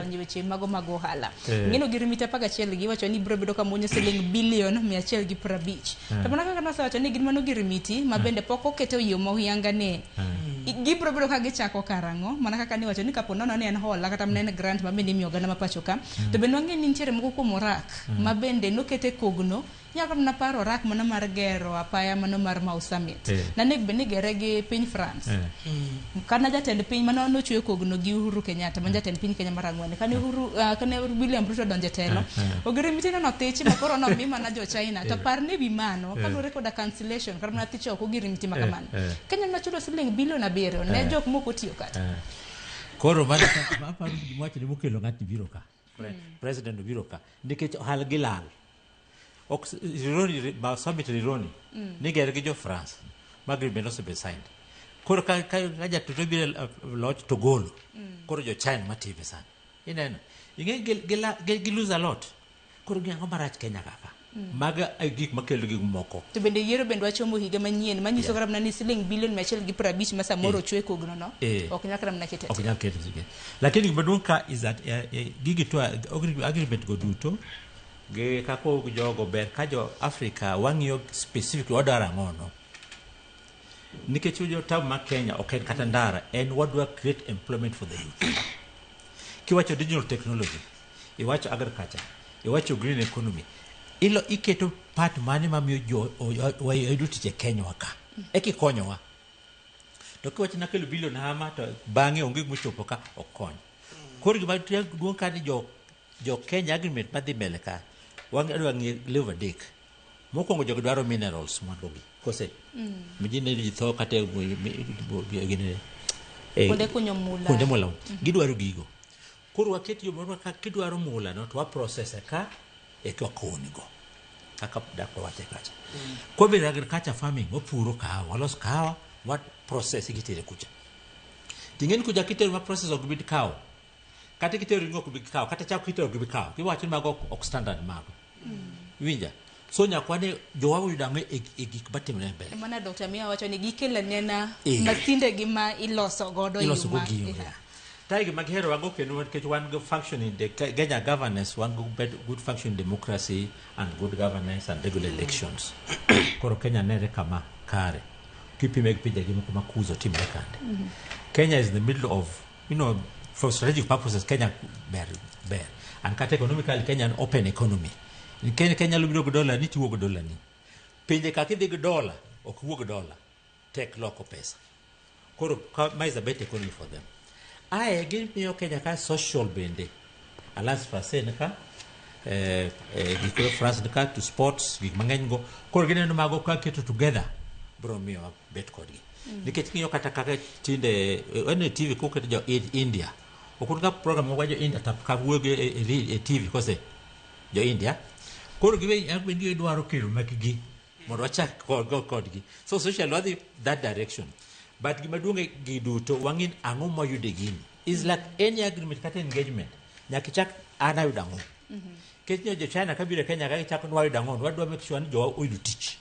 Olony e weche mago mag ohala. Ng'eno ogirimiti 11 giwacho ni biro bedo ka muonyo siling bilion 150. To mana kaka nosewacho ni gin mano ogirimiti ma bende pok okete yo ma huyanga ni gibiro bedo ka gichako karang'o, mana kaka niwacho ni kapo nono ni en hola kata mana en grant ma bende imiyo oganda ma pacho ka, to bende wang'e ni nitiere moko kuom orak ma bende nokete kogno. Inyalo mana paro orak mano mar gero apaya mano mar Mau Summit. Nanego bed ni igere gi piny France. Kana jatend piny mano nochwe kogno gi Uhuru Kenyatta, ma jatend piny Kenya mar ang'wen. Kane Uhuru, kane William Ruto donjo e telo, ogirimiti no nothich ma koro nomi mana jo China. To par ni wi mano, kaluwore koda cancellation, kata mana thicho oko ogirimiti ma kamano. Kenya nochulo siling bilion 7 ne jok mok otiyo kata. Koro mano aparo gima wacho ni mokelo ng'atni biro ka. President obiro ka nikech ohala gi lal. Ok Rironi, Mau Summit Rironi ni ger gi jo France ma agreement osebed signed. Koro ka jatelo biro e loch to golo. Koro jo China matime sani. Ineno? Ing'e gi lose a lot. Koro gi ang'o marach Kenya kaka? Maga e gik makelo gik moko. To bende yiero bende wachomo higa manyien manyiso kata mana ni siling bilion 150 ma samoro ochwe kogno no ok nyal kata mana kete. Ok nyal kete sige. Lakini gima duong' ka is that gigi to agreement go duto gi kaka jogo ber ka jo Africa wang'iyo specifically wadwaro ang'o no. Nikech jo tabu ma Kenya ok en kata ndara, en wadwa create employment for the youth. Kiwacho digital technology, iwacho agriculture, iwacho green economy, ilo iketo part mane mamiyo jo wayudo tich e Kenya wa ka. Eka ikonyowa. To kiwacho nakelo bilion hama to bang'e onge gima ochopo ka ok kony. Koro gima duong' ka ni jo Kenya agreement madhi mbele ka wadwa ng'iyo level adek. Mokwongo jogi dwaro minerals mwandu gi. Kose? Ji ne ji tho kata gini, Kuonde kunyo mula. Kuonde mula. Gidwaro gigo. Koro waket yo moro ka kidwaro mula no to wa process ka eka wakoni go. Kaka dak wawache kacha. Kwa agriculture farming wapuro kahawa, walos kahawa, wa process gitere kucha. Ting'eni kucha kitero ma process ok bi kawo. Kata kitero ring'o ok bi kawo, kata chak kitero ok bi kawo. Giwacho ni mago ok standard mago. Iwinja? So nyaka wane jowa oyudo ang'o e gik matimore mbele. Mana Dr. Mia wacho ni gikelo anena masinde gi ma iloso godo e yo iloso go gigo. Tai gima gihero wago kendo nikech wan go function in the Kenya governance, wan go good function democracy and good governance and regular elections. Koro Kenya nere kama kare. Kipime gi pinje gi moko ma kuzo timre kande. Kenya is in the middle of, for strategic purposes, Kenya ber ber. And kata economically Kenya an open economy. Kenya Kenya nyalo biro gi dola ni tiwuok gi dola ni. Pinje ka kidhi gi dola, ok wuog gi dola. Tek loko pesa. Koro ma is a better economy for them. Ae gimiyo Kenya ka social bende. Alliance Française ni ka, gik France ni ka to sports gik mang'eny go. Koro gineno mago ka keto together biro miyo bet kodgi. Nikech ng'iyo kata kaka tinde en e TV koket jo India. Ok un ka program moko jo India tap ka wuoyo e TV kose jo India. Koro gibe gidwaro kelo mekgi mondo wachak go kodgi. So social wadhi that direction. But gima duong' e gi duto wang'in ang'o mwayudo e gini. Is like any agreement kata engagement. Nyaka ichak an ayudo ang'o. Nikech nyo jo China kabiro e Kenya ka gichako ni wayudo ang'o, wadwa make sure ni jowa oyudo tich.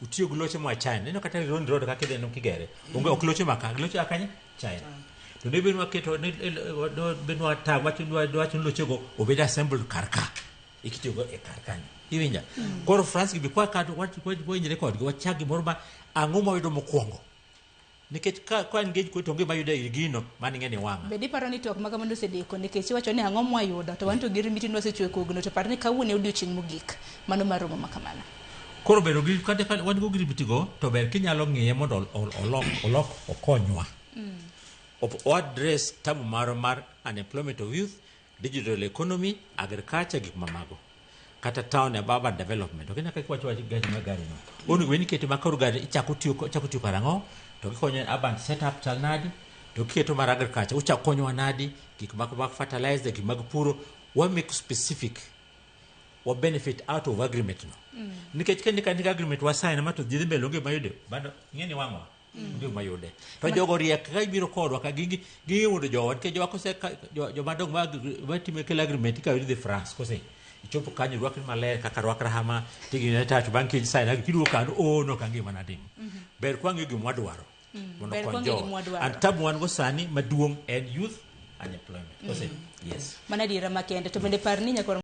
Utiyo gi loche moa China. Ineno kata Rironi Road kaka idhi kigere. Onge ok loche maka, loche a kanye? China. To ne bed waketo ne bed wata wacho wacho ni lochego obed assembled kar ka. Ikitiyogo e kar kanyo. Iwinja? Koro France gi be kwa ka wawinjre kodgi wachak gimoro ma ang'o ma wayudo mokwongo. Nikech ka engage kod to onge mayudo e gino mano ing'e ni wang'a. Bende iparo ni twak ma kamano osedeko nikech iwacho ni ang'o mwayudo to wan to ogirimiti nwasechwe kogno to par ni kawuono e odiochieng' mogik mano mar romo ma kamano. Koro bedo gi kata ka wan go ogirimiti go to ber kinyalo ng'iye mondo olok okonywa. O address tabu marwa mar unemployment of youth, digital economy, agriculture gik mamago. Kata town and urban development. Ok ineno kaka iwacho wach gari mar gari no. Onego bed ni iketo ma koro gari ichako tiyo karang'o to gikonyo e urban setup chal nadi to kiketo mar agriculture uchako konyowa nadi gik mag fertilizer gik mag puro wa make specific wa benefit out of agreement no. Nikech ka ndika agreement wa sign ma to dhi mbele onge mayude bado ing'e ni wang'wa onge mayude. To jogo riek ka ibiro kodwa ka giyudo jowa nikech jowa kose jomadongo ma timo kelo agreement ikawo idhi France kose ichopo kanyo rwakri maler kaka rwakra hama tigine tach bang' kiny sign kiduogo kano oh no kangi mana timo. Ber kwang'iyo gima wadwaro mondo Ber okony kwang'iyo jowa. gima wadwaro. And tabu wan go sani maduong' en youth. Unemployment. Kose? Yes. Mano adiera makende. To bende par ni nyakwar.